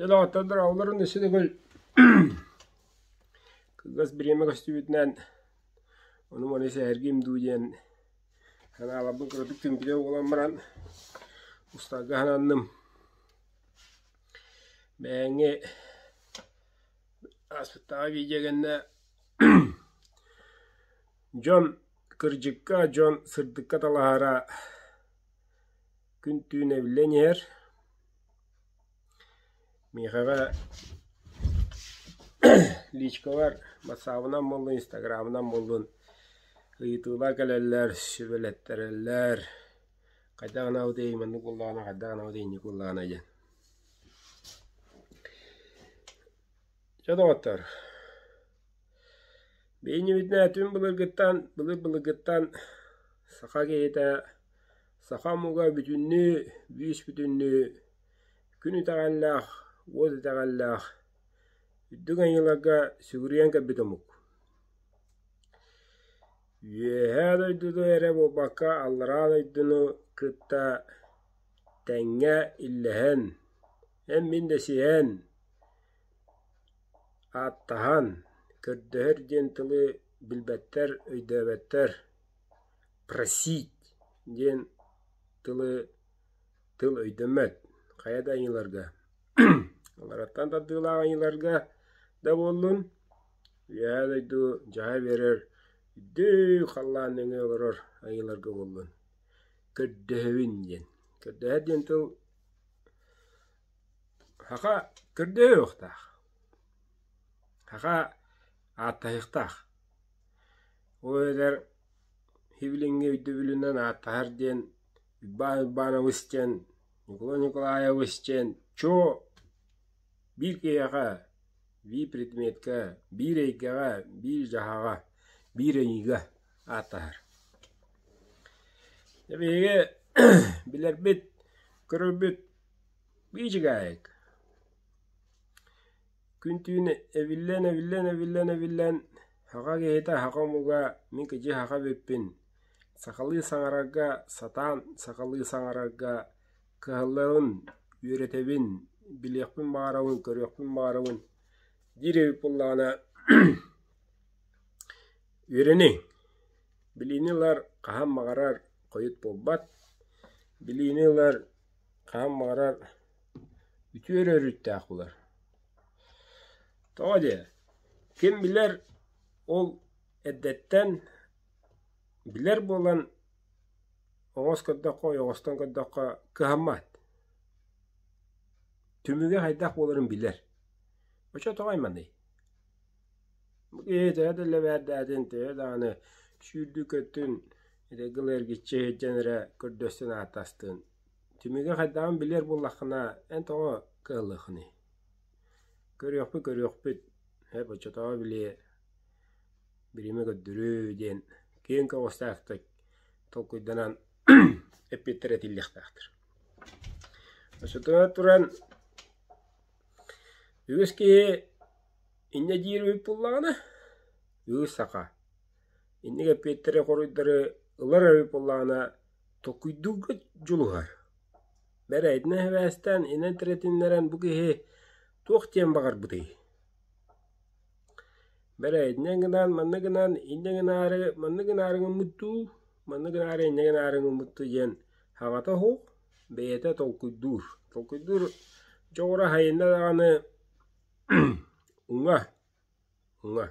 Дьэ, доҕоттор, өссө төгүл кылгас бириэмэ көстүбүтүнэн ону-маны сэһэргиим дуу диэн санааларбын кыратык түмпүтэ буолан баран устарга сананным. Бэйэҥҥи ааспыттааҕы видео кэннэ дьон кырдьыкка, дьон сырдыкка талаһара күн-түүн эбиллэн иһэр. Миэхэҕэ личкалар ватсабынан буоллун, инстаграмынан буоллун ыйытыылар кэлэллэр, сүбэлэттэрэллэр. Хайдах гынабытый, маннык буоллаҕына хайдах гынабытый, инник буоллаҕына диэн. Дьэ доҕоттор, биһиги түҥ былыргыттан, былыр-былыргыттан саха киһитэ саха омуга бүтүннүү, бүүс-бүтүннүү күн итэҕэллээх, уот итэҕэллээх, үрдүк айыыларга сүгүрүйэн кэлбит омук. Үөһээ дойдуну эрэ буолбакка, аллараа дойдуну кытта тэҥҥэ иллэһэн, эн-мин дэсиһэн, ааттаһан, көрдөһөр диэн тылы билбэттэр, өйдөөбөттөр, «просить» диэн тылы тыл өйдөммөт хайа да айыыларга Аллараттан тардыылаах айыыларга да буоллун, Үөһээ дойду дьаһай биэрэр үрдүк халлаан нөҥүө олорор айыыларга буоллун көрдөһөбүн диэн. Көрдөһөр диэн тыл саха көрдөһүөхтээх, саха ааттаһыахтаах. Ол эбэтэр хибилиҥҥи өйдөбүлүнэн ааттаһар диэн Уйбаан Уйбаанабыс диэн, Ньукулай Ньукулаайабыс диэн чуо биир киһиэхэ, биир предметкэ, биир эйгэҕэ, биир дьаһаҕа, биир ыйыыга ааттаһар. Дьэ биһиги билэрбит, көрөрбүт биичигээйик. Күн-түүн эбиллэн, эбиллэн, эбиллэн, эбиллэн саха киһитэ, саха омуга мин кыдьы саха эбиппин, сахалыы саҥарарга сатаан сахалыы саҥарарга кыһаллабын, үөрэтэбин, билиэхпин баҕарабын, көрүөхпүн баҕарабын диир эбит буоллаҕына үөрэниҥ. Билиини ылар хаһан баҕарар хойут буолбат, билиини ылар хаһан баҕарар үтүө эрэ өрүттээх буолар. Тоҕо диэ, ким билэр ол эрдэттэн билэр буолан оҥос көрдөххө, ойоҕостон көрдөххө кыһаммат. Түмүгэ хайдах буоларын билэр. Оччо тоҕо айманый? Бу киһи төһө да лэбээрдээтин, төһө даҕаны сүүрдүү-көттүн, ити эргиччи сылдьан эрэ көрдөстүн ааттастын Түмүгэ хайдаҕын билэр буоллаххына, эн тоҕо кыаллыаххыный? Көрүөхпүт көрүөхпүт, ээ оччотооҕу били бириэмэ көрдөрүө диэн киэҥ көҕүстээхтик толкуйданан эппиэттэр этиллиэхтээхтэр. Оччотугар туран үгүс киһи инньэ диир эбит буоллаҕына, үгүс саха инник эппиэттэри хоруйдары ылар эбит буоллаҕына Толкуйдуурга дьулуһар, бэрэйдинэн сибээстээн инэн-тирэтиннэрэн бу киһи туох диэн баҕарбытый? Бэрэйдинэн гынан, манна гынан, инньэ гынаары, манна гынаары гыммыт дуу, манна гынаары, инньэ гынаары гыммыт дуу диэн саҥата суох, бэйэтэ толкуйдуур. Толкуйдуур дьоҕура сайынна даҕаны уҥа Уҥа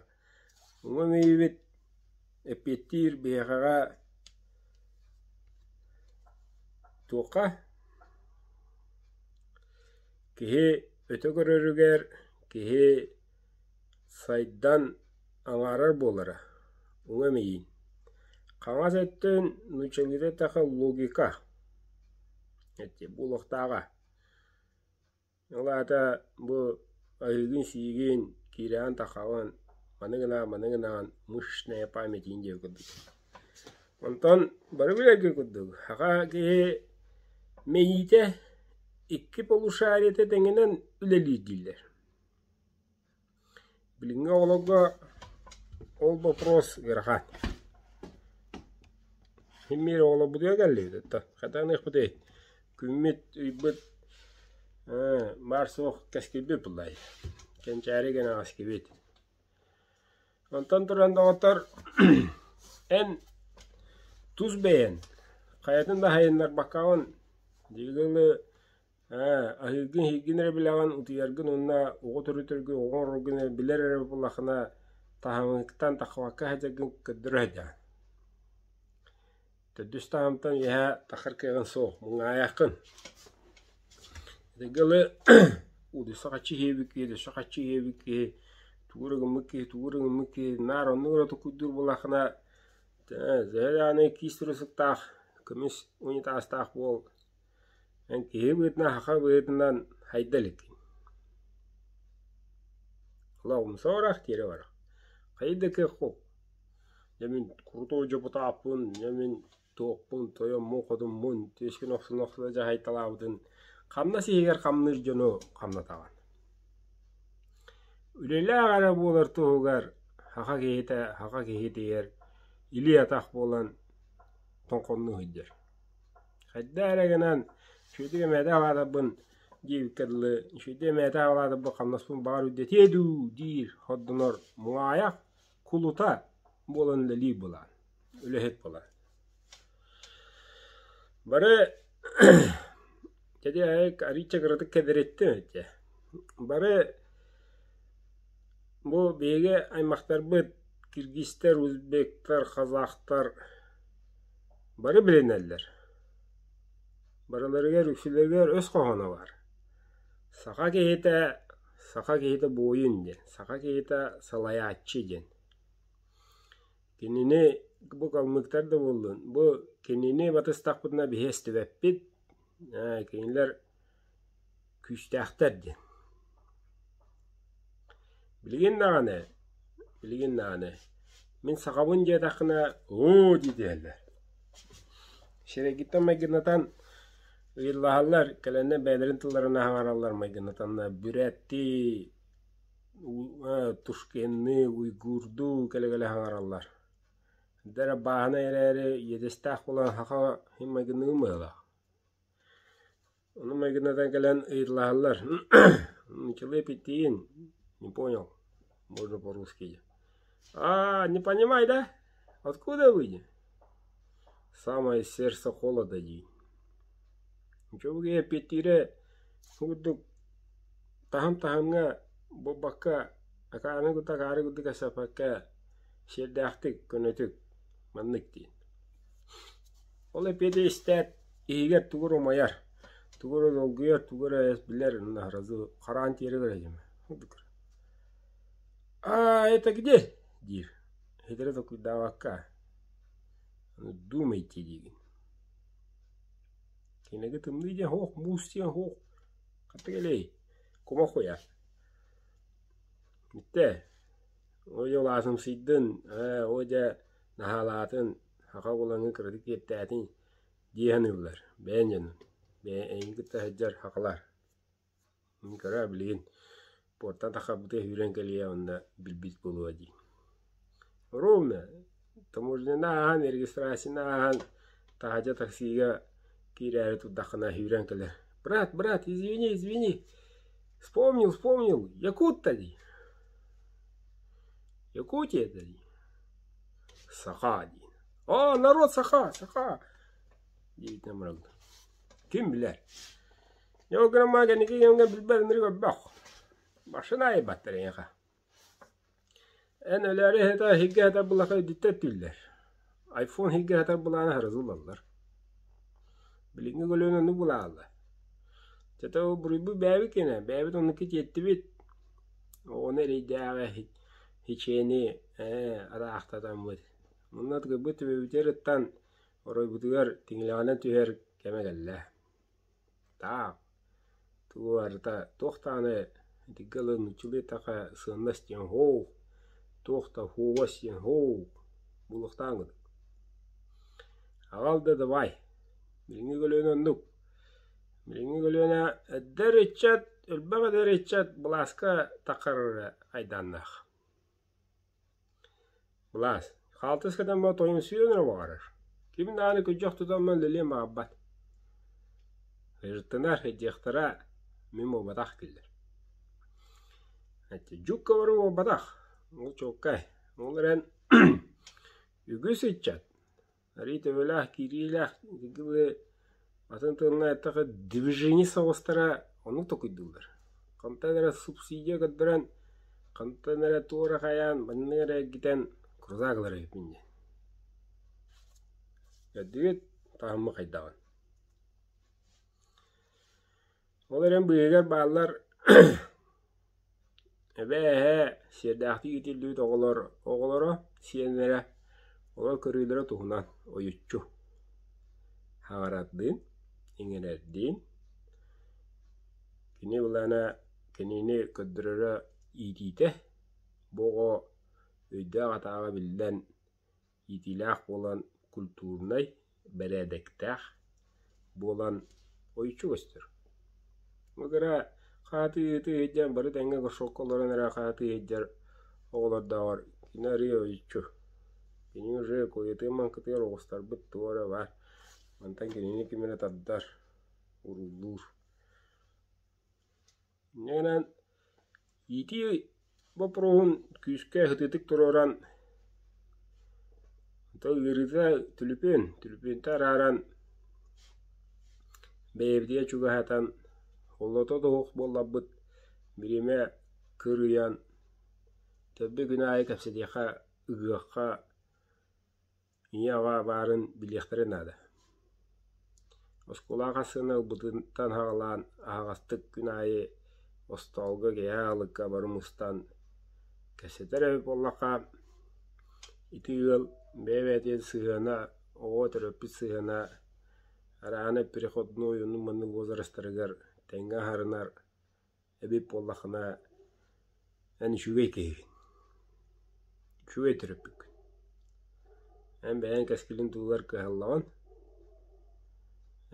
Уҥа мэйиибит эппиэттиир биһиэхэҕэ туохха киһи өтө көрөрүгэр киһи сайдан аҥаарар буолара уҥа мэйиин. Хаҥас өттүн нууччалыыта эттэххэ логика буолуохтааҕа. Ол аата бу аһыыгын-сиигин, киирэҕин-таххаҕын, маны гынаҕын, маны гынаҕын мышечная память иин диэбит курдук. Онтон бары билэргэ курдук, саха киһи мэйиитэ икки полушариета тэҥинэн үлэлиир дииллэр. Билиҥҥи оҕолорго ол боппуруос ыарахан. Син биир оҕолорбутугар кэллибит оттон хата гыныахпытый күммүт, ыйбыт Баар-суох кэскилбит буллай. Кэнчээри кэнэҕэскибит. Онтон туран, доҕоттор, эн тус бэйэн хайатын да аһайыннарбаккаҕын дьиҥ аһыыргын-иһииргин эрэ билэҕин, утуйаргын уонна оҕо төрөтөргүн, оҕо оҥороргун эрэ билэр эрэ буоллаххына, таһымыттан тахсыбакка сылдьаргын көрдөрө сылдьаҕын. Төрдүс таһымтан үөһэ тахсар кыаҕын суох, муҥнаайаххын. Этэргэ дылы уулусса хаччы иһиэбит киһи, өссө хаччы иһиэбит киһи, тугу эрэ гыммыт киһи, тугу эрэ гыммыт киһи, наар оннук эрэ толкуйдуур буоллаххына, төһө даҕаны киис турусуктаах, көмүс унитазтаах буол, эн киһи быһыытынан, саха быһыытынан хайда иликкин. Олох умса тиэрэ барах. Хайа да кыах суох. Дьэ мин крутой дьокутааппын, дьэ мин туохпун, тойоммун, хотуммун, түөскүн охсуна-охсуна дьаһайталаабытын хамнас иһигэр хамныыр дьону хамнатаҕын. Үлэлээх эрэ буолар туһугар саха киһитэ саха киһитигэр илии-атах буолан тоҥхоннуу сылдьар. Хайдах эрэ гынан үчүгэйдик эмээтэ аҕалаатарбын диэбиккэ дылы, үчүгэйдик эмээтэ аҕалаатарбын хамнаспын баҕар үрдэтиэ дуу диир хордонор муҥаайах кулута буолан үлэлиир буолаан, үлэһит буолар. Бары дьэ арыычча кыратык кэдэриттим этэ. Бары бу биһиги аймахтарбыт киргизтэр, узбектар, казахтар бары билинэллэр. Барыларыгар үксүлэригэр өс хоһооно баар. Саха киһитэ Саха киһитэ буойун диэн, саха киһитэ салайааччы диэн. Кинини бу калмыктар да буоллун, бу кинини батыстахпытына биһи эстибэппит, кинилэр күүстээхтэр диэн. Билигин даҕаны, билигин даҕаны мин сахабын диэтэххинэ оо дии түһэллэр. Сирэйгиттэн майгыннатан Ыйыллаһаллар, кэлэннэр бэйэлэрин тылларын аһаҥараллар майгыннатанна бүрээттии, тушкенныы, уйгуурдуу кэлэ-кэлэ аһаҥараллар. Эрдэ эрэ бааһынай эрээри иэдэстээх буолан саха иһин майгынныгын быһыылаах. Ону майгыннатан кэлэн ыйыталаһаллар Ничего пятиин, не понял, можно по-русски. А, не понимай, да? Откуда вы? Самое сердце холода дии. Ничего эппиэттиирэ курдук таһым-таһымҥа буолбакка, акааны кытта акаары курдук кэпсэппэккэ, сиэрдээхтик, көнөтүк маннык диэн. Ол эппиэти истээт, иһигэр тугу эрэ умайар, тугу эрэ долгуйар, тугу эрэ билэр сразу хараан тиэрэ көрө «А, это где?» диир, ситэри толкуйдаабакка «Думайте» диигин. Кинигэ тымныы диэн суох, муус диэн суох. Хата кэлиэй, кумах куйаар. Бүттэ. Оо дьэ улаатымсыйдын, ээ, оо дьэ наһаалаатын, саха уолаҥҥын кыратык киэптээтин дии саныыллар. Бэйэҥ дьонун, бэйэ эйигин кытта сылдьар сахалар. Мин кыра билигин пуортан таххарбытыгар сүүрэн кэлиэ уонна билбит буолуо дии. Ровно таможняны ааһан, регистрацияны ааһан таһырдьа таксига киирээри турдаххына сүүрэн кэлэр: «Брат, брат, извини, извини, вспомнил, вспомнил, якут-то дии». «Якутия это дии». «Саха» диин. «О, народ саха, саха» диэбитинэн бараллар. Ким билэр Дьэ ол гынан баа кэнники кэмҥэ билбэт ынырык өрбөх. Машина айбаттар эйиэхэ. Эн өлөөрү иһитэ иһиргэ сытар буллахха үрдүттэн түллэр. Айфон иһиргэ сытар былааны сразу ылаллар. Билиҥҥи көлүөнэ оннук былааллар. Чэ ол буруйбут бэйэбит кэнэ, бэйэбит оннукка тиэртибит. Оҕону эрэйдээҕи хичээни ээ араахтатаммыт. Мунна тыгырбыт төбөбүтүгэр ыттан оройбутугар тиҥилэҕинэн түһэр кэмэ кэллэ. Таах, тугу барыта туох даҕаны итиргэ ылан нууччалыы эттэххэ сыаннас диэн һоох, туох да һуобас диэн һоох буолуохтаах курдук. Аҕал да давай, билиҥҥи көлүөнэ оннук. Билиҥҥи көлүөнэ эдэр ыччат, элбэх эдэр ыччат былааска таххар эрэ айдааннаах. Былаас, хаалтыс кэтэн баран тойонсуйан эрэ баҕарар. Ким даҕаны күдьэх тутан үлэлиэн баҕарбат. Ыйыттынар, ыйдыахтара. Мин буолбатах дииллэр. Дьукка барыы буолбатах, ол чуолкай. Ол эрэн үгүс ыччат арыый төбөлөөх, киириилээх атын тылынан эттэххэ движение соҕустара оннук толкуйдууллар. Хантан эрэ субсидия көрдөрөн, хантан эрэ туора хайаан, маннык эрэ эргитэн крузак ылар эбиппин диэн. Көрдүгүт таһыммыт хайдаҕын. Ол эрэн быыһыгар бааллар эбээ-эһээ сиэрдээхтик иитиллибит оҕолор оҕолоро, сиэннэрэ олор көрүүлэрэ туһунан ойуччу хаҥарардыын, иҥэрэрдиин кини былаана кинини көрдөрөрө иитиитэ бу оҕо өйдөөх атааҕа биллэн иитиилээх буолан культурнай, бэрээдэктээх буолан ойуччу көстөр. Бу кыра хаатыы-ыытыы сылдьан бары тэҥҥэ горшокка олорон эрэ хаатыы сылдьар оҕолордооҕор кини арыый ойуччу. Кини уже куйатыын маҥкытыгар оҕустарбыт туох эрэ баар. Мантан кинини ким эрэ тардар, урууллуур. Инньэ гынан иитии боппуруоһун күүскэ сытыытык туруоран, онтон ыарыыта түлүпүөн, түлүпүөнтэн арааран бэйэбитигэр чугаһатан, холлото да суох буолларбыт бириэмэ кырыйан, төрдү күн аайы кэпсэтиэххэ, ыгыахха Ийэ-аҕа баарын билиэхтэрин наада. Оскуолаҕа хас сыана ылбытыттан саҕалаан аһаҕастык күн аайы остоолго киэһэ аһылыкка бары мустан кэпсэтэр эбит буоллахха, ити ыал бэйэ-бэйэтин сыһыана, оҕо төрөппүт сыһыана араана переходной оннук-маннык возрастарыгар тэҥҥэ аһарынар эбит буоллаххына, эн үчүгэй киһигин, үчүгэй төрөппүккүн. Эн бэйэҥ кэскилин туһугар кыһаллаҕын,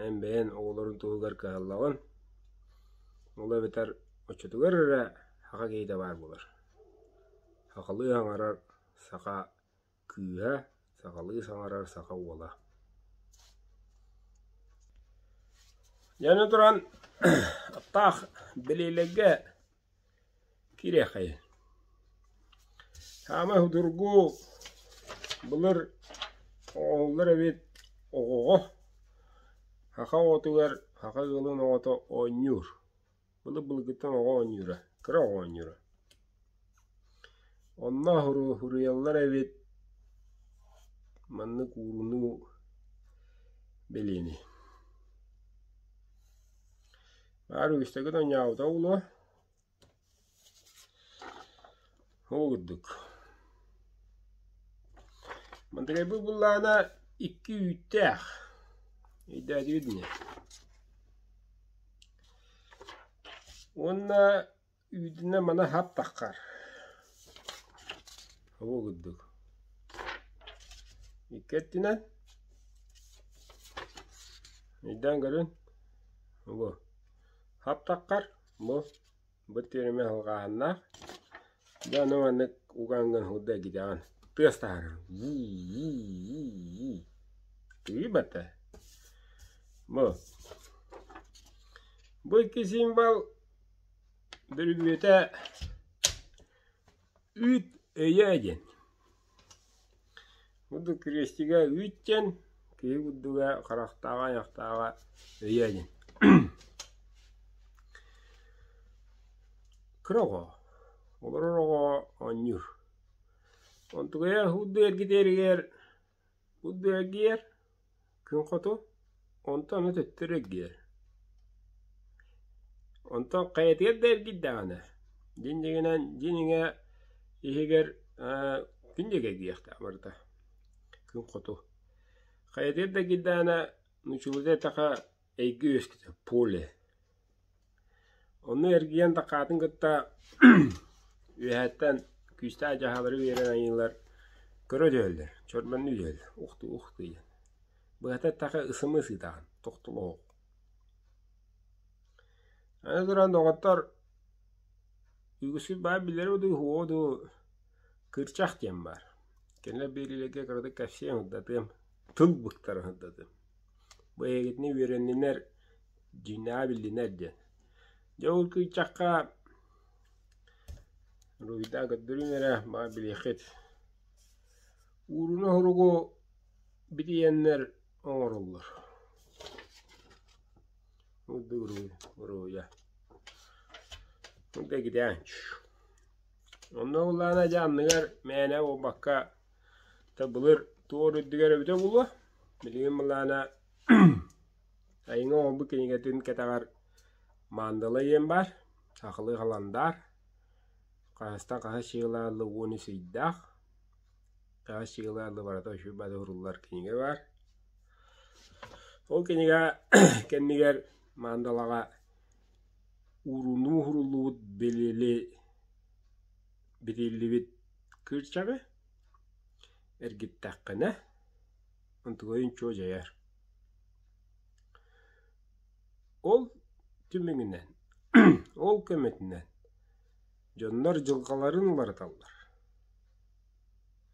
эн бэйэҥ оҕолорун туһугар кыһаллаҕын, ол эбэтэр оччотугар эрэ саха киһитэ баар буолар. Сахалыы саҥарар саха кыыһа, сахалыы саҥарар саха уола. Дьэ туран аттаах бэлиэлэргэ киириэххэйин. Саамай судургу былыр оҥоһуллар эбит оҕоҕо саха оҕотугар саха ыалын оҕото оонньуур. Былыр-былыргыттан оҕо оонньуура, кыра оҕо оонньуура. Онно суруйаллар эбит маннык уурунуу бэлиэни. Баар үгүстэргит оонньообута буолуо. Ол курдук. Мантыкайбыт былаана икки үүттээх. Өйдөөтүгүт ини. Уонна үүтүнэн маны хап-таххар. Ол курдук. Икки өттүнэн. Өйдөөн көрүн. Бу. Хап-таххар. Бу. Бу тиэрмэ алҕааһыннаах. Дьэ ону маннык угаҥҥын хурда эргитэҕин. Тыас таһаарар. Вуу-вуу-вуу-вуу. Тыыйбата. Бу. Бу икки символ бөрүгүөтэ үүт өйө диэн. Курдук крестигэ үүт диэн, киһи курдуга харахтааҕа, айахтааҕа өйө диэн. Кыра оҕо, олорор оҕо оонньуур. Онтугайа курдук эргитэригэр курдук эргийэр, күн хоту, онтон аны төттөрү эргийэр. Онтон хайатыгар да эргийдэҕинэ, дьиҥ дьиҥинэн дьиҥ иҥэ иһигэр күн диэки эргийиэхтээх барыта, күн хоту. Хайатыгар да эргийдэҕинэ, нууччалыыта эттэххэ, эйгэ үөскэтэр поле. Онно эргийэн такаатын кытта үөһэттэн күүстээх дьаһалары биэрэн айыылар көрө түһэллэр, чөрбөннүү түһэллэр, ухтуу-ухтуу диэн. Быһата эттэххэ ысымы сыытаҕын, тохтолоох. Аны туран доҕоттор үгүскүт баар билэрэ дуу, уһуоҕа дуу кырчах диэн баар. Кинилэр биэриилэргэ кыратык кэпсиэм, сырдатыам, тыл быктарын сырдатыам. Бу эһигитини үөрэннинэр, дьиҥнээҕи биллинэр диэн. Дьэ ол кыычахха Уруһуйдаа көрдөрүүм эрэ, баар билиэххит. Ууруна суругу битийэннэр оҥороллор. Уруһуйа. Онно ыллаана дьэ анныгар мээнэ буолбакка былыр туор үрдүгэр эбитэ буолуо. Билигин былаана Айыҥа оҥорбут кинигэтин кэтэҕэр Мандала диэн баар, сахалыы халандаар, хаһыстан хаһыс чыылааллы 13 ыйдаах, хаһыс чыылааллы барыта үчүгэй бары уһуруллар кинигэ баар. Ол кинигэ кэннигэр Мандалаҕа уурунуу уһуруллубут билили битиллибит кыырчаҕы эргиттэххинэ онтугайын чуо дьайар. Ол түмүгүнэн, ол көмөтүнэн дьоннор дьылҕаларын уларыталлар.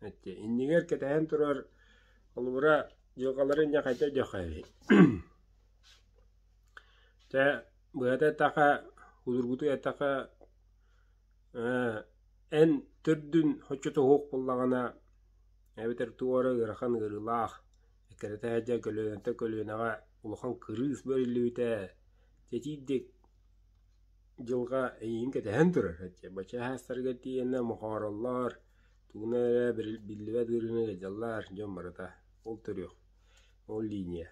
Эттэ иннигэр кэтэһэн турар холобура дьылҕаларын дьэ хайдах диэххэ Чэ быһата эттэххэ, судургутук эттэххэ эн төрдүн оччото суох буоллаҕына эбэтэр туох эрэ ыарахан ыарыылаах эккирэтэ сылдьан көлүөнэттэн көлүөнэҕэ улахан кырыыс бэриллибитэ тэтиирдик дьылҕа эйигин кэтэһэн турар бачча саастарыгар тиийэннэр мохоороллор тугунан эрэ биллибэт ыарыыны ыалдьаллар дьон барыта ол төрүөх ол линия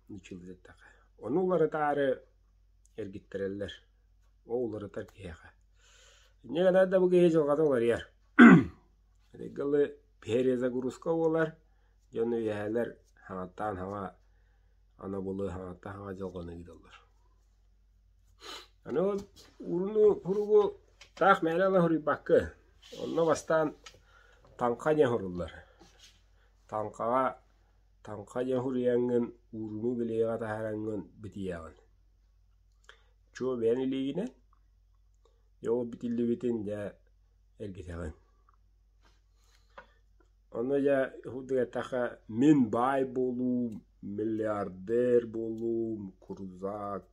нууччалыы эттэххэ ону уларытаары эргиттэрэллэр ол уларытар киһиэхэ инньэ гынан да бу киһи дьылҕата уларыйар Ытыгылы перезагрузка буолар, дьон үөһээлэр хаҥаттаан хаҥа анабылы хаҥаттан хаҥа дьылҕаны ыыталлар. Аны ол ууруну суругу таах мээнэ ыла суруйбакка, онно бастаан таҥха диэн суруллар. Таҥхаҕа таҥха диэн суруйаҥҥын ууруну билиэҕэ таһаараҥҥын битийэҕин. Чуо бэйэн илиигинэн, дьэ ол битиллибитин дьэ эргитэҕин. Ону дьэ курдук эттэххэ мин баай буолуум, миллиардер буолуум, крузак,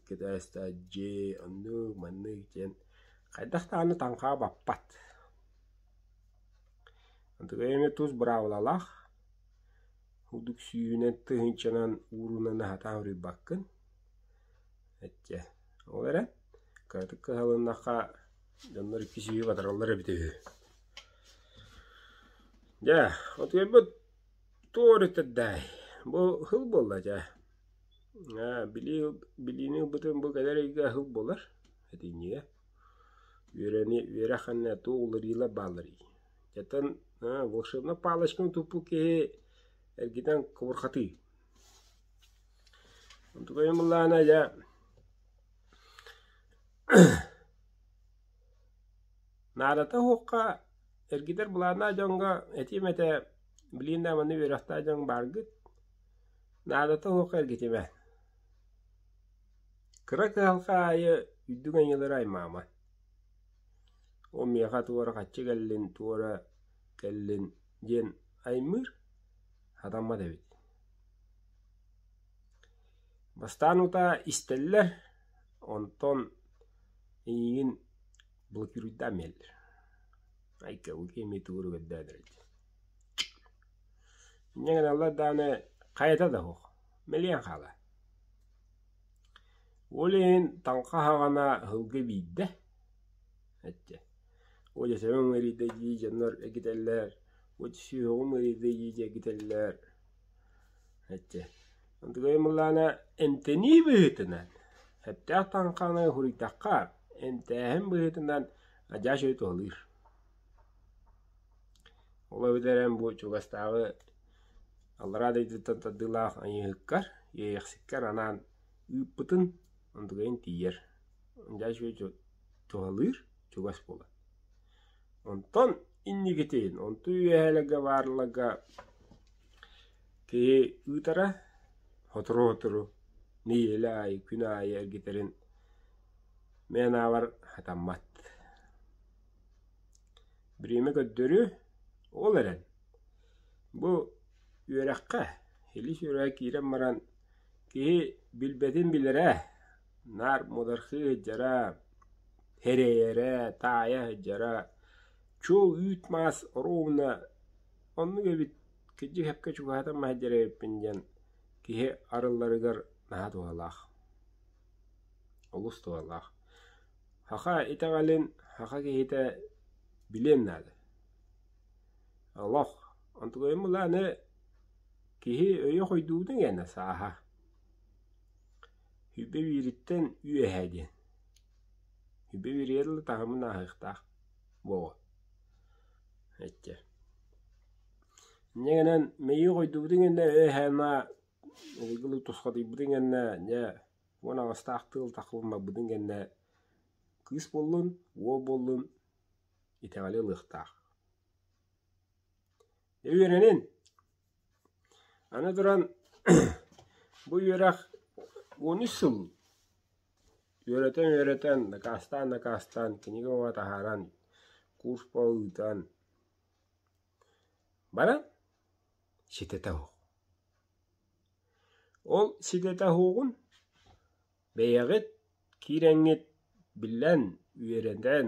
китээстээх дьиэ, оннук маннык диэн хайдах даҕаны таҥхаа баппат. Онтукайа эмиэ тус быраабылалаах, курдук сүүһүнэн тыһыынчанан уурунан аһатаан уруйбаккын. Эччэ, ол эрэн кыратык кыһалыннахха Дьоннор икки сүүһү батараллар эбитэ үһү. Дьэ, отуйбут туор үтэрдээй. Бу сыл буолла дьэ. Аа, билии билиини ылбытым бу кэлэр ыйга сыл буолар этинньигэ. Үөрэни үөрэх ханна туох уларыйыылар баалларый? Дьэтэн волшебная палочканы туппут киһи эргитэн кубурхатыы. Онтукайым былаана дьэ Наадата суохха эргитэр былааннаах дьоҥҥо этиэм этэ, билигин да манна үөрэхтээх дьон бааргыт, наадата суохха эргитимэ. Кыра кыһалҕа аайы үрдүк аньыылары аймаама. Ол миэхэ туора хаччы кэллин, туора кэллин диэн аймыыр сатаммат эбит. Бастаан утаа истэллэр, онтон эйигин блокируйдаан биэрэллэр. Айка, бу киһи эмиэ тугу эрэ көрдөөн эрэ дии. Инньэ гыналлар даҕаны хайата да суох, мэлийэн хаалар. Ол иһин таҥха саҕана сылгы биирдэ эттэ. О дьэ сөбөҥ ыарыйда дии дьоннор эргитэллэр, о сүһүөҕүм ыарыйда дии эргитэллэр эттэ. Онтукайым ыллаана эмтэнии быһыытынан, сөптөөх таҥханы суруйдахха, эмтээһин быһыытынан адьас үчүгэй туһалыыр. Ол эбэтэр эн бу чугастааҕы аллараа дойдуттан тардыылаах айыыһыккар, иэйэхсиккэр анаан ыыппытын онтукайын тиийэр. Адьас үчүгэй туһалыыр, чугас буолар. Онтон инникитин, онту үөһээлэргэ баарларга Киһи ыытара сотору-сотору нэдиэлэ аайы, күн аайы эргитэрин мин анаабар сатаммат. Бириэмэ көрдөрүө, ол эрэн бу үөрэххэ, илии үөрэҕэ киирэн баран киһи билбэтин билэрэ. Наар муодархыы сылдьара, эрэйэрэ, таайа сылдьара, чуо үүт-маас оруобуна оннук эбит, кырдьык сөпкө чугаһатан сылдьар эбиппин диэн киһи арылларыгар наһаа туһалаах, олус туһалаах. Саха итэҕэлин саха киһитэ билиэн наада. Олох онтугайым аны киһи өйө хойдуутун гэнэ сааһа. Сүбэ биириттэн үөһэ диэн. Сүбэ бииригэр дылы таһымын ааһыахтаах буолуо. Эччэ. Инньэ гынан мэйии хойдубутун кэннэ өй-санаа ылгылыы тусхатыйбытын кэннэ дьэ 18-таах тыал тахыллыммаппытын кэннэ кыыс буоллун, уол буоллун итэҕэли ылыахтаах. Үөрэнин! Аны туран бу үөрэх 13 сыл үөрэтэн-үөрэтэн, накаастаан-накаастаан, кинигэ оҕо таһааран, курс ыытан баран ситэтэ суох. Ол ситэтэ суоҕун бэйэҕит киирэҥҥит биллэн, үөрэтэн,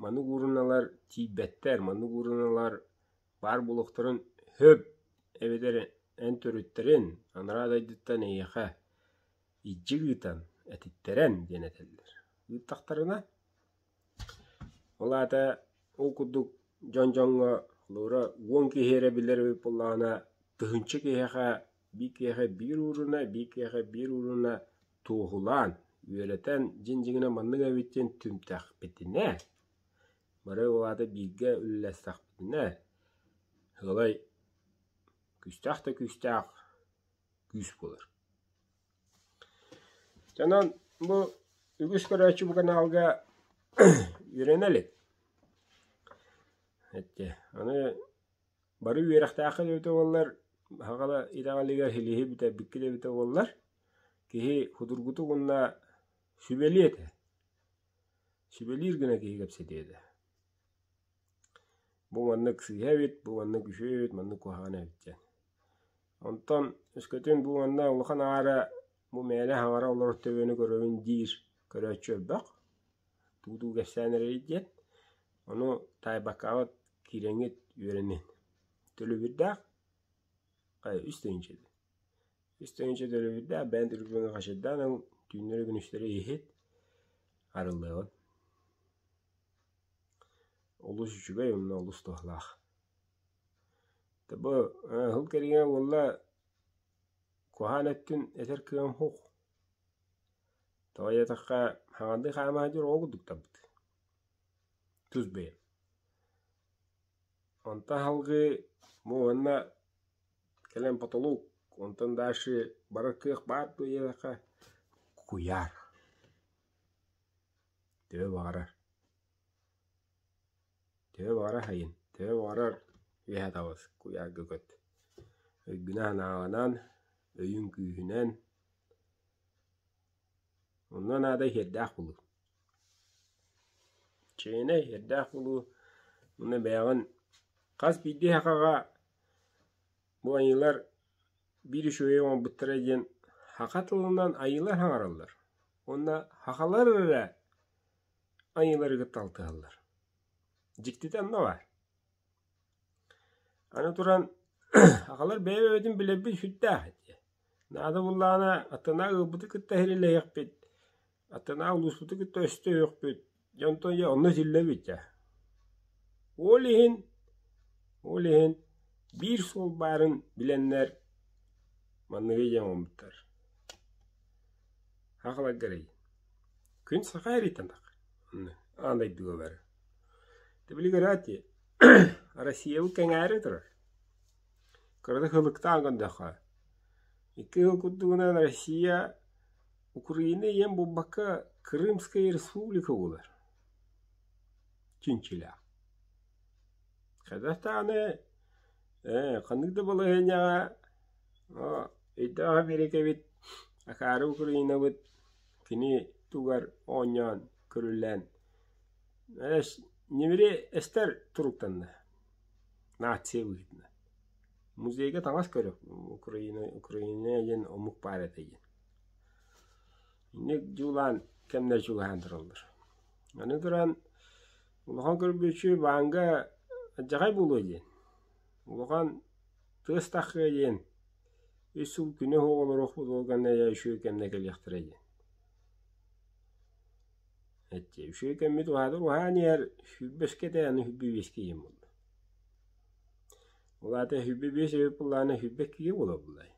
маннык ууруналар тиийбэттэр, маннык ууруналар баар буолуохтарын сөп эбэтэр эн төрүттэрин анараа дойдуттан эйиэхэ илдьи ыытан этиттэрэн диэн этэллэр. Ыыттахтарына, ол аата ол курдук дьон дьоҥҥо холобура 10 киһи эрэ билэр эбит буоллаҕына, тыһыынча киһиэхэ биир киһиэхэ биир ууруна, биир киһиэхэ биир ууруна туоһулаан, үөрэтэн дьиҥ дьиҥинэн маннык эбит диэн түмтэхпитинэ, бары ол аата бииргэ үлэлэстэхпитинэ, сыалай күүстээх да күүстээх күүс буолар. Онон бу үгүс көрөөччү бу каналга үөрэнэ илик. Аны бары үөрэхтээххит эбитэ буоллар, сахала итэҕэлигэр силиһи бүтэрбиккит эбитэ буоллар, киһи судургутук уонна сүбэлиэ этэ. Сүбэлиир гына киһи кэпсэтиэ этэ. Бу маннык сыыһа эбит, бу маннык үчүгэй эбит, маннык куһаҕан эбит диэн. Онтон өскөтүн бу манна улахан аара бу мээлэ хаҥара олорор төбөнү көрөбүн диир көрөөччү элбэх. Туу-туу кэпсээн эрэйит диэн. Ону таайбаккаҕыт киирэҥҥит үөрэнин. Төлөбүрдээх хайа үс тыһыынча этэ. Үс тыһыынча төлөбүрдээх бэйэҥ төлөпүөҥҥэ хачайдаан ыл түүннэри-күнүстэри иһит арыллыаҕын. Олус үчүгэй уонна олус туһалаах. Бу сыл кэриҥэ буолла куһаҕан өттүн этэр кыам суох. Тоҕо диэтэххэ, хаҥардыы хаама сылдьар оҕо курдуктарбыт. Тус бэйэм. Онтон салгыы бу уонна кэлэн потолок, онтон дальше барар кыах баар дуо диэтэххэ, куйаар. Төһө баҕарар. Төһө баҕарар сайын, төһө баҕарар үөһэ таҕыс, куйаарга көт. Өйгүнэн-санааҕынан, өйүҥ күүһүнэн. Онно наада иһиэрдээх буолуу. Чээнэ иһиэрдээх буолуу уонна бэйэҕин хас биирдии сахаҕа бу айыылар биир үчүгэйи оҥорбуттара диэн саха тылынан айыылар саҥараллар уонна сахалар эрэ айыылары кытта алтыһаллар. Дьиктитэ онно баар. Аны туран сахалар бэйэ-бэйэбитин билэрбит сүрдээх этэ. Наада буоллаҕына аттына ыалбыты кытта иһирилэһиэхпит, аттына улууспуту кытта өстөһүөхпүт, дьэ онтон дьэ онно силлэбит дьэ. Ол иһин, ол иһин биир суол баарын билэннэр манныгы дьэ оҥорбуттар. Сахаларга эрэй. Күн саха эрийтэн таххар. Аан дойдуга бары. Ты били көрөөт Россиябыт кэҥээри турар. Кыратык ылыктаан көрдөххө, икки сыл курдугунан Россия Украина ийэм буолбакка Крымская республика буолар. Чинчилээх. Хайдах даҕаны ханнык да балаһыанньаҕа өйдөөх Америкабыт, акаары Украинабыт кини тугар оонньоон, көрүллээн ньимири эстэр туруктанна нация быһыытынан. Музейга таҥас көрө Украина Украина диэн омук баар этэ диэн. Инник дьуулаан кэмнэр чугаһаан тураллар. Аны туран улахан көрбүөччү бааҥҥа алдьархай буолуо диэн, улахан тыас таххыа диэн үс сыл күнэ суох олоруохпут ол гэннэ үчүгэй кэмнэ кэлиэхтэрэ диэн. Эччи үчүгэй кэммит уһаатар уһаан иһэр сүүрбэскэ этэ аны 25-кэ иһин буолла. Ол аата 25 эбит буоллаҕына 22-гэ буолар буоллай.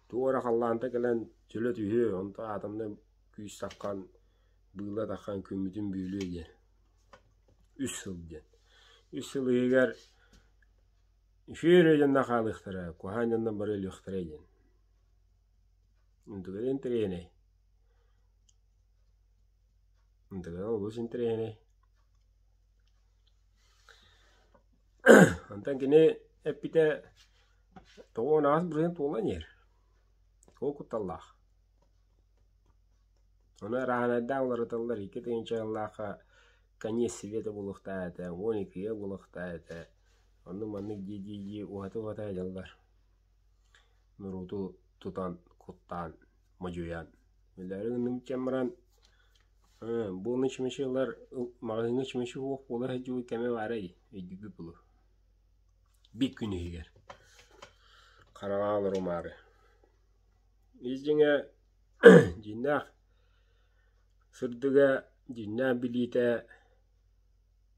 Туох эрэ халлаанта кэлэн төлө түһүө, онто атомнай күүс таххан, быыла таххан күммүтүн бүөлүө диэн. Үс сыл диэн. Үс сыл иһигэр үчүгэй эрэ дьонно хаалыахтара, куһаҕан дьонно бары өлүөхтэрэ диэн. Онтуга интэриэһинэй. Онтуга олус интэриэһинэй. Онтон кини эппитэ 98% туолан иһэр. Ол кутталлаах. Ону арааһынайдаах уларыталлар 2 тыһыынчалаахха конец света буолуохтаах этэ, 12-гэ буолуохтаах этэ. Оннук-маннык дии-дии уһата-уһата сылдьаллар. Норуоту тутан, куттаан, модьуйан. Өлөөрү гынным кэм баран буолна чүмэчи ылар маҕаһыыҥҥа чүмэчи суох буола сылдьыбыт кэмэ баарай өйдүүгүт булу. Биир күн иһигэр хараҥа олорумаары. Ис дьиҥэ дьиҥнээх сырдыга, дьиҥнээх билиитэ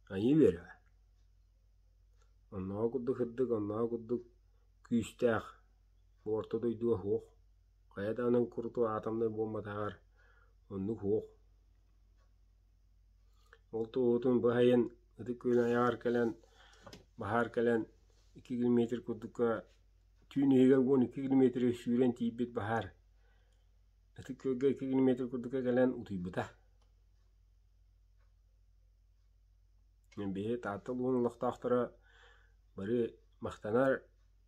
айыы үөрэҕэ. Оннооҕор курдук сырдык, оннооҕор курдук күүстээх бу орто дойдуга суох. Хайа даҕаны курдук атомнай буолбатаҕар оннук суох. Ол туоһутун быһайын Ытык Күөл айаҕар кэлэн, баһаар кэлэн 2 километр курдукка түүн иһигэр 12 километры сүүрэн тиийбит баһаар Ытык Күөлгэ 2 километр курдукка кэлэн утуйбута. Биһи Таатта улууһун олохтоохторо бары махтанар,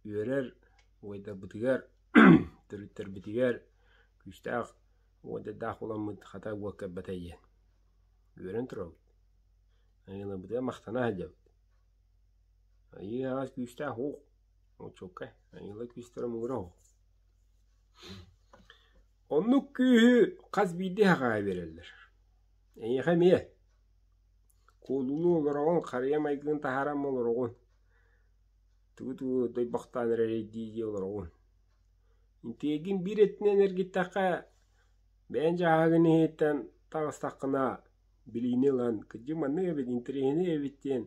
үөрэр убайдарбытыгар, төрүттэрбитигэр күүстээх уодьардаах буоламмыт хата уокка кэлбэтэ диэн үөрэн турабыт. Айыыларбытыгар махтана сылдьабыт. Айыы аҕас күүстээх уох, оччокка айыылар күүстэрэ муҥура суох. Оннук күүһү хас биирдии сахаҕа биэрэллэр. Эйиэхэ эмиэ. Куолулуу олороҕун, харыйа майгыгын таһааран олороҕун. Тугу-тугу дойбохтоон эрэрий дии-дии олороҕун. Интиэгин биир өттүнэн эргиттэххэ, бэйэҥ дьааһыгын иһиттэн таҕыстаххына, билиини ылан, кырдьык маннык эбит, интэриэһинэй эбит диэн,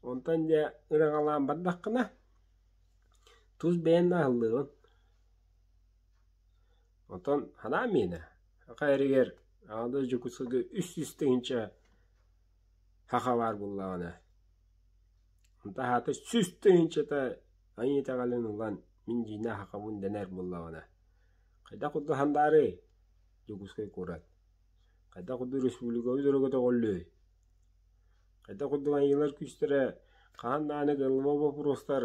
онтон дьэ ыраҥалаан бардаххына, тус бэйэҥ да аһыллыаҕын. Онтон санаам миэнэ, саха эригэр аҕа Дьокуускайга 300 тыһыынча саха баар буоллаҕына, онтон аата 100 тыһыынчата айыы итэҕэлин ылан мин дьиҥнээх сахабын дэнэр буоллаҕына, хайдах курдук сандаарый Дьокуускай куорат? Хайдах курдук республикабыт өрө көтөҕүллүөй? Хайдах курдук айыылар күүстэрэ хаһан даҕаны кыаллыбат боппуруостар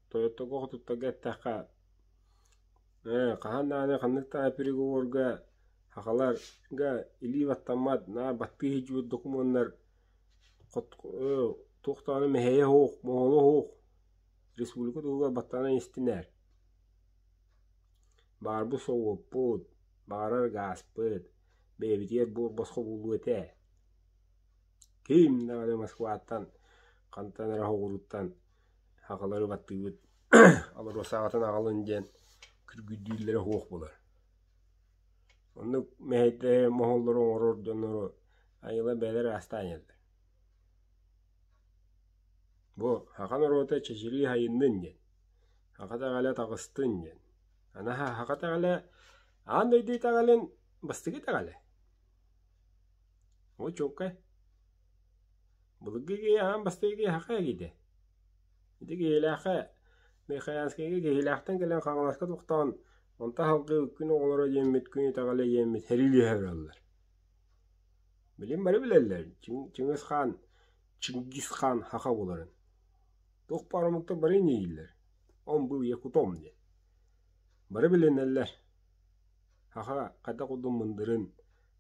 тойотторго-хотуттарга эттэххэ, хаһан даҕаны ханнык даҕаны переговорга сахаларга илии баттаммат, наар баттыы сылдьыбыт докумуоннар туох даҕаны мэһэйэ суох, моһоло суох республика туһугар баттанан истинэр. Баарбыт соҕуоппут, баҕарар гааспыт, бэйэбитигэр буор босхо буолуо этэ. Ким даҕаны Москваттан, хантан эрэ соҕурууттан сахалары баттыыбыт, алросаҕытын аҕалын диэн күргүйдүүллэрэ суох буолар. Оннук мэһэйдэри, моһоллору оҥорор дьоннору айылҕа бэйэлэрэ астаан иһэллэр. Бу саха норуота чэчирии сайыннын диэн, саха итэҕэлэ таҕыстын диэн. Аны саха итэҕэлэ аан дойду итэҕэлин бастакы итэҕэлэ. Ол чуолкай. Былыргы киһи аан бастакы киһи саха киһитэ. Ити Киһилээххэ Михайловскайга Киһилээхтэн кэлэн Хаҥаласка тохтоон, онтон салгыы күн оҕолоро диэммит, күн итэҕэлэ диэммит сэриилэһэ бараллар. Билин бары билэллэр Чыҥыс Хаан, Чингис Хаан саха буоларын. Туох баар омуктар бары инньииллэр. Он был якутом диэн. Бары билинэллэр. Саха хайдах курдук мындырын,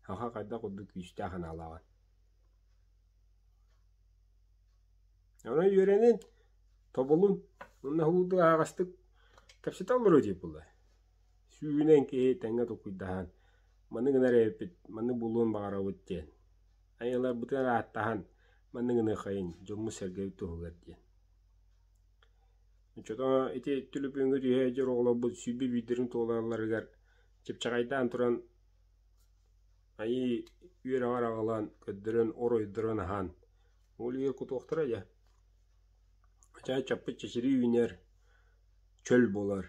саха хайдах курдук күүстээх санаалааҕын. Онон үөрэнин, тобулун уонна уһулуурдук аһаҕастык кэпсэтэ олоруо диир буолла. Сүүһүнэн киһи тэҥҥэ толкуйдаһан. Маннык гынар эбиппит, маннык буолуон баҕарабыт диэн. Айыларбытыгар ааттаһан маннык гыныаххайын дьоммут-сэргэбит туһугар диэн. Оччотоо ити түлүпүөҥҥэ түһэ сылдьар оҕолорбут 101-дэрин туолалларыгар чыпчаҕайдаан туран айыы үөрэҕэр аҕалан көрдөрөн оройдорон аһаан ол иһигэр кутуохтара дьэ. Чаа чаппыт чэчирии үүнэр, чөл буолар.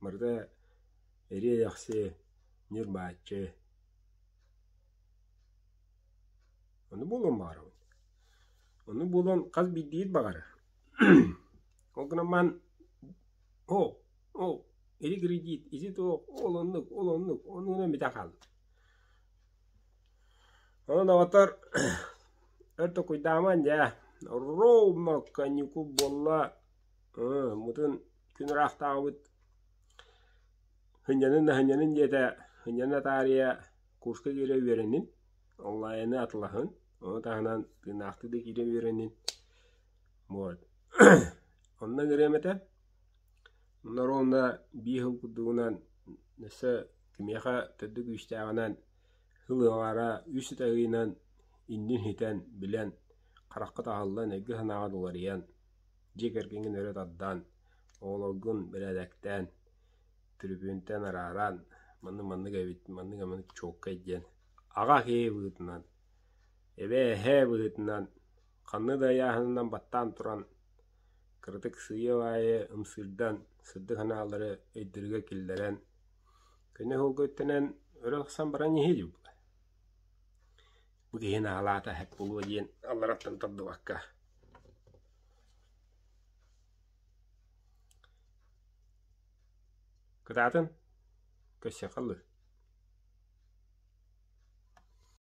Барыта эриэ-дэхси, ньир-бааччы. Ону буолуон баҕарабын. Ону буолуон хас биирдиибит баҕарар. Ол гынан баран оо, оо, ити кредит, ити туох, ол оннук, ол оннук, оннугунан бүтэн хаалбыт. Онон доҕоттор өр толкуйдаамаҥ дьэ, ровно каникул буолла, мутун күн ыраахтааҕыбыт сынньанын да сынньанын диэтэ, сынньана таарыйа курска киирэ үөрэннин, онлайны атылаһын, ону таһынан тыыннаахтыы да киирэн үөрэннин. Вот. Онно ыҥырыам этэ. Онно ровно биир сыл курдугунан өссө кимиэхэ төрдү күүстээҕинэн сыл аҥаара үс ыйынан иннин ситэн, билэн, хараххыт аһыллан, өйгө-санааҕа уларыйан, дьиэ кэргэҥҥин өрө тардан, оҕолоргун бэрээдэктээн, түрүбүөнтэн арааран, маннык-маннык эбит, маннык-маннык чуолкай диэн аҕа киһи быһыытынан, эбээ-эһээ быһыытынан ханнык да ыйааһынынан баттаан туран, кыратык сыыйа-баайы ымсыырдан, сырдык санаалары өйдөрүгэр киллэрэн, көнө суолга үктэнэн өрө тахсан баран иһиэ дии Бу киһи наһаалаата эһэт буолуо диэн аллараттан тардыбакка. Кытаатын, көрсүөххэ дылы.